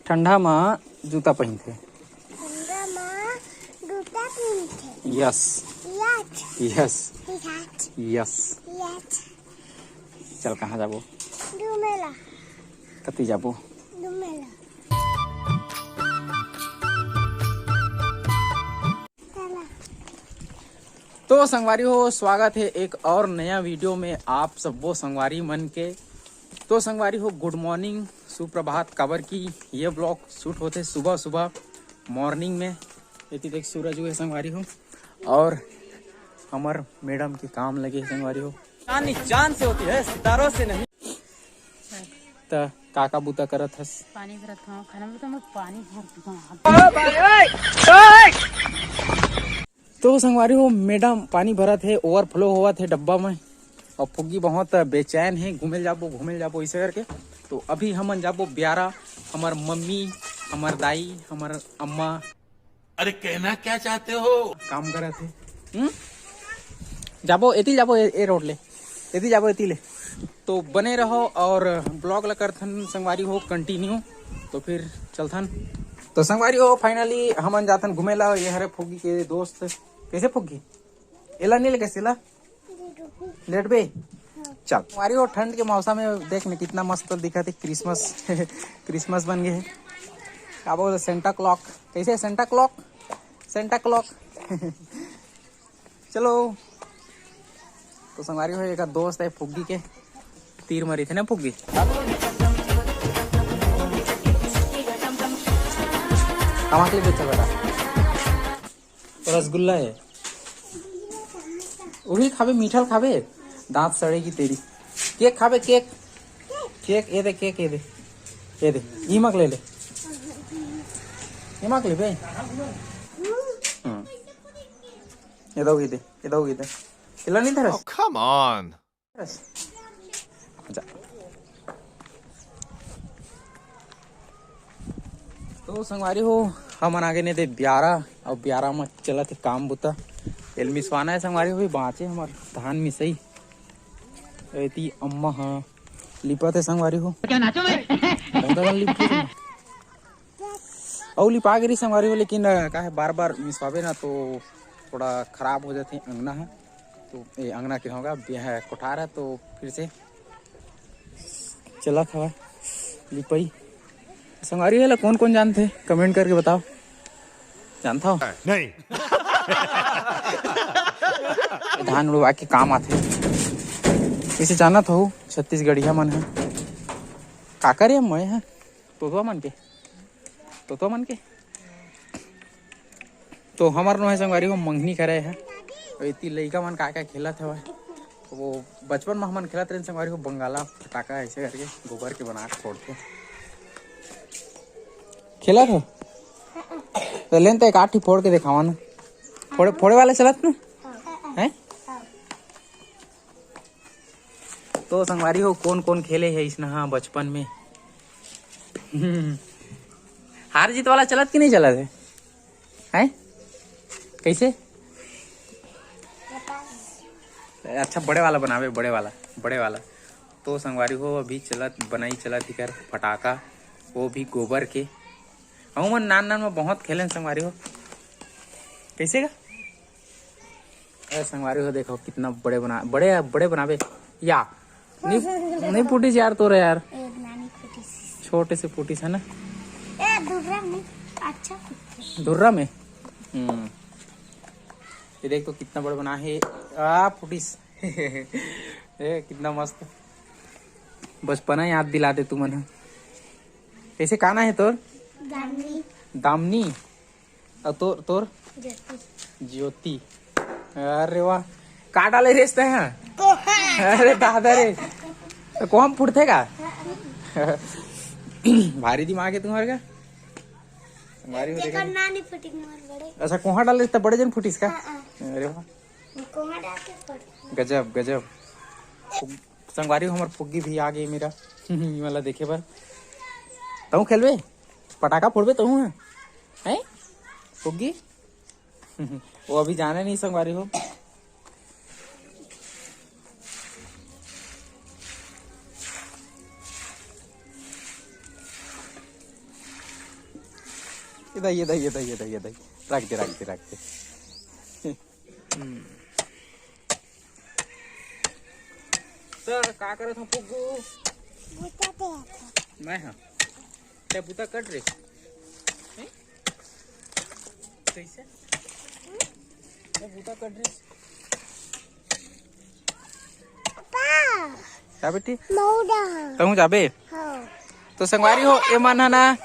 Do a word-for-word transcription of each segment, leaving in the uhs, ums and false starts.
ठंडा म जूता पहिनथे। ठंडा म जूता पहिनथे। Yes. Yes. Yes. Yes. Yes. Yes. चल, कहाँ जाबो? घूमे ला। कति जाबो? घूमे ला। चला। तो संगवारी हो, स्वागत है एक और नया वीडियो में आप सबो संगवारी मन के। तो संगवारी हो, गुड मॉर्निंग, सुप्रभात, काबर कि ये ब्लॉग शूट होथे सुबह सुबह मॉर्निंग में। एती देख सूरज उगे संगवारी हो, और हमर मैडम के काम लगे हे संगवारी हो। जान जान से होती है, सितारों से नहीं। त का का बुता करत हस? पानी भरत हूँ, खाना में तो मैं पानी भर दूँ। तो संगवारी हो, मैडम पानी भरत हे, ओवरफ्लो होवत हे डब्बा में, और फुग्गी बहुत बेचैन हे, घूमे ल जाबो, घूमे ल जाबो, इसे करके। तो अभी हमन जाबो ब्यारा, हमर मम्मी, हमर दाई, हमर अम्मा। अरे, कहना क्या चाहते हो? काम करत हे। हम्म? जाबो, एती जाबो, ए, ए रोड ले। एती जाबो, एती ले। तो बने रहो और ब्लॉग ला करथन संगवारी हो कंटिन्यू। तो फिर चलथन। तो संगवारी हो, फाइनली हमन जाथन घूमे ला। ये हरे फुग्गी के दोस्त। कैसे फुग्गी? एला नहीं लेके सिला? लेट बे। चल, संगवारी हो, ठंड के मौसम में देख न कितना मस्त दिखत हे क्रिसमस। क्रिसमस बन गए हे। का बोल, सेंटा क्लॉक? कैसे सेंटा क्लॉक? Santa clock. चलो, तो संगवारी हो, एक दोस्त है फुग्गी के, तीर मरी थे ना फुग्गी। कमा के लिए बेचा बेटा। रसगुल्ला है, वही खाबे, मीठा खाबे, दांत सड़ेगी तेरी। केक खाबे, केक, केक, ये दे, केक, ये दे, ये दे, इमक ले ले, इमक ले बे। हम्म। ये दो, ये दे, ये दो, ये दे। खिला नहीं था रस? Oh, come on। बस। आजा। तो संगवारी हो, हमन आगे ने दे ब्यारा, अउ ब्यारा म चलत हे काम बुता। एल मिसवाना है संगवारी हो, बाँचे हमर धान मिसई। एती अम्मा ह लिपत हे संगवारी हो। क्या नाचो मैं? बहुत ज्यादा लिपत हे। अउ लिपा गे रही संगवारी हो, लेकिन, अ, का है, बार बार मिसवाबे ना तो थोड़ा खराब हो जाथे अंगना ह। तो ए अंगना के होगा, ये है कोठार है, तो फिर से चलत हवय लिपई। संगवारी हो, एला कौन कौन जानथे, कमेंट करके बताओ, जानता हो? नहीं। धान उड़वा के काम आथे, इसे जानत हो छत्तीसगढ़िया मन है। काकर ये मैं है तोतवा मन के, तोतवा मन के। तो हमर नोहे संगवारी हो, मंगनी करे है। अउ एती लइका मन का का खेलत हवय। वो बचपन में हमन खेलत रहे संगवारी हो, बंगाला फटाका ऐसे करके गोबर के बना के फोड़थे। खेलत हो? तो लेन तो एक आठी फोड़ के दिखावा ना। फोड़े, फोड़े वाला चलत ना? हैं? तो संगवारी हो, कौन कौन खेले है इसना, हाँ, बचपन में? हार जीत वाला चलत कि नहीं चलत है? हैं? कैसे? अच्छा, बड़े वाला बनावे, बड़े वाला, बड़े वाला। तो संगवारी हो, अभी चलत, बनाई चलत ही कर फटाका, वो भी गोबर के। हमन नान नान में बहुत खेलें संगवारी हो। कैसे का? अरे संगवारी हो, देखो कितना बड़े बना, बड़े, बड़े बनावे या। नहीं, नहीं फूटिस यार तोरे यार। एक नानी फूटिस। छोटे से फूटिस है ना? ए, धुर्रा में अच्छा फूटिस। धुर्रा में? हम्म। ये देख तो कितना बड़ा बना है। आ, फूटिस। ए, कितना मस्त। बचपना याद दिला दे तू मन ह। कैसे, का ना है तोर? दामिनी। दामिनी? अउ तोर, तोर? ज्योति। ज्योति। अरे वाह, का डाले रेस तै हा? कोहा। अरे दादा रे, तो कोहा में फुटथे का? भारी दिमाग है तुम्हारे का। भारी हो जेकर देखा। नानी फुटिस मोर बड़े। अच्छा, कोहा डाले त बड़े जन फुटिस का? हाँ, हाँ। अरे वाह। कोहा डाल के फुट। गजब, गजब। संगवारी हो, हमर फुग्गी भी आ गई मेरा। ये वाला देखे बर। तहूँ खेलबे? पटाखा फोड़बे तहूँ, हाँ? हैं? फुग्गी? वो अभी जाने नहीं संगवारी हो। ये दे, ये दे, ये दे, ये दे, ये दे। रख दे, रख दे, रख दे। हम्म। तो का करत हूँ फुग्गू? बूता पे आता। मैं हाँ। ते बूता कट रे। हैं? कैसे? ते बूता कट रे। पापा। का बेटी? मौदा। तहूँ जाबे? हाँ। तो संगवारी हो, ए मन ह ना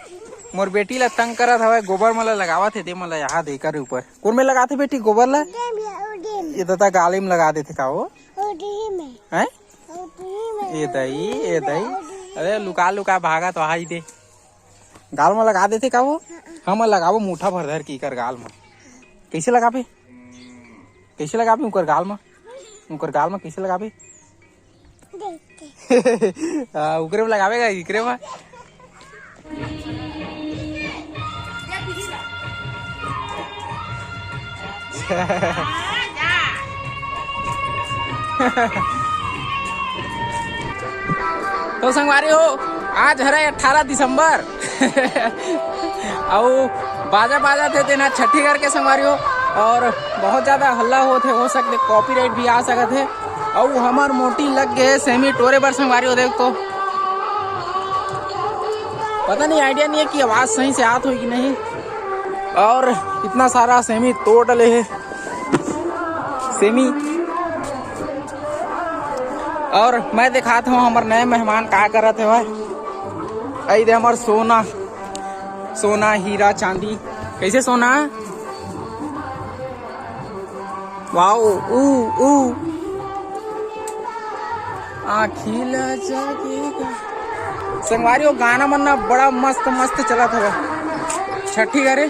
मोर बेटी ला तंग करत हवय, गोबर मन ला लगावत हे, दे मन ला यहाँ दे कर ऊपर। कोन में लगाथे बेटी गोबर ला? उदे में, उदे में। ये दता गाली में लगा देथे का वो? उदे में। हैं? उदे में। ए दई, ए दई। उदे में। अरे लुका लुका भागा तो हाई दे। गाल में लगा देथे का वो? हाँ। हम लगाबो मुठा भर धर के कर गाल में। कैसे लगाबे? कैसे लगाबे उकर गाल में? उकर गाल में कैसे लगाबे? देख के। हाँ, उकरे में लगाबे का, इकरे में? तो संगवारी हो, आज हरे अठारह दिसंबर। अउ बाजा बाजा थे तेना छठी घर के संगवारी हो, और बहुत ज्यादा हल्ला होत हे, हो सकथे कॉपीराइट भी आ सकत हे। अउ हमर मोटी लग गए सेमी टोरे बर संगवारी हो, देख तो पता नहीं, आइडिया नहीं है कि आवाज सही से आत होई कि नहीं। और इतना सारा सेमी तोड़ डले हे, सेमी। और मैं दिखात हूँ हमर नए मेहमान का करत हे भाई। आई दे हमर सोना, सोना, हीरा, चांदी। कैसे सोना? वाओ, ऊ, ऊ। आँखी ला जागेगा। संगवारी हो, गाना मन ना बड़ा मस्त मस्त चलत हवे छठी घरे।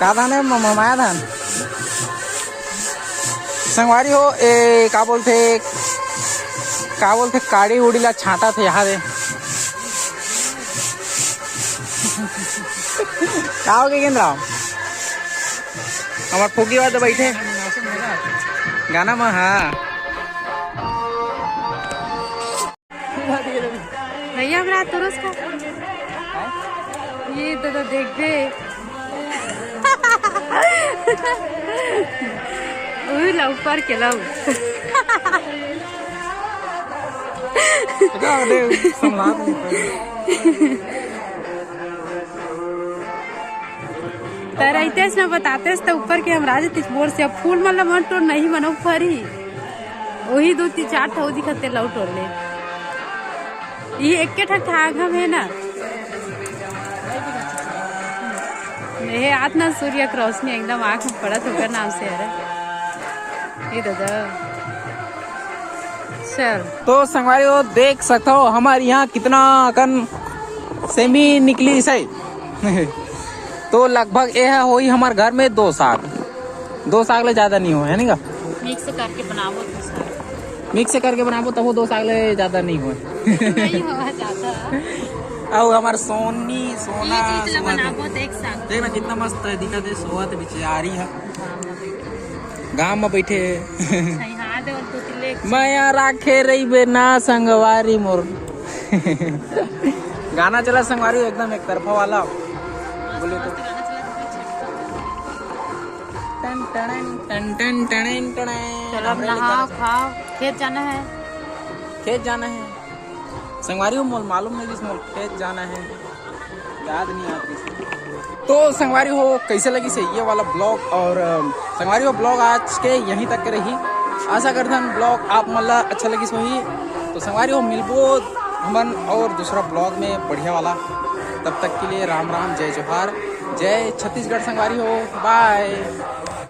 का धान है? म-, म-, माया धान। संगवारी हो, ए, का बोलथे, का बोलथे, काड़ी उड़ी ला छांटा थे यहाँ दे। का हो गया गेंद राम? हमार फुग्गी वाले तो बैठे। गाना में, हाँ। भैया, हमरा तुरस का। ये तो, तो देख बे। उही ला ऊपर के लाऊ। त रहितेस न बतातेस त ऊपर के हम राजे तिस बोर से अब फूल मतलब मन तो नहीं मनो फरी। वही दो तीन चार ठो दिखते लौट ले। ये एक के ठक था आगम है ना। ये आत ना सूर्य के रोशनी एकदम आँख में पड़त होकर नाम से, अरे। ये दादा। चल। तो संगवारी हो देख सकता हो हमारे यहाँ कितना अकन सेमी निकली से। तो लगभग ये है होई हमारे घर में दो साग, दो साग ले ज्यादा नहीं हो है नी का? मिक्स करके बनाबो तो साग। मिक्स करके बनाबो तब वो दो साग ले ज्यादा नहीं हो। नहीं हो ज्यादा। अब हमारे सोनी सोना ये चीज ला सोना बनाबो तो एक साग। देख ना कितना मस्त है, दिखा दे सोवत बिचारी है। गांव में बैठे। सही, हाँ, दे और दो तीन ले। मया राखे रहिबे ना संगवारी मोर। गाना चला संगवारी एकदम एक तरफा वाला। बोले तो। टन टन टन टन टन टन। चलो अब नहाओ खाओ, खेत जाना है। खेत जाना है। संगवारी हो, मोल मालूम नहीं, जिस मोल खेत जाना है, याद नहीं आती। तो संगवारी हो, कैसे लगी से ये वाला ब्लॉग? और, अम, संगवारी हो, ब्लॉग आज के यहीं तक के रही। आशा करथन ब्लॉग आप मन ला अच्छा लगिस होही। तो संगवारी हो, मिलबो हमन और दूसरा ब्लॉग में बढ़िया वाला। तब तक के लिए राम राम, जय जोहार, जय छत्तीसगढ़ संगवारी हो, बाय।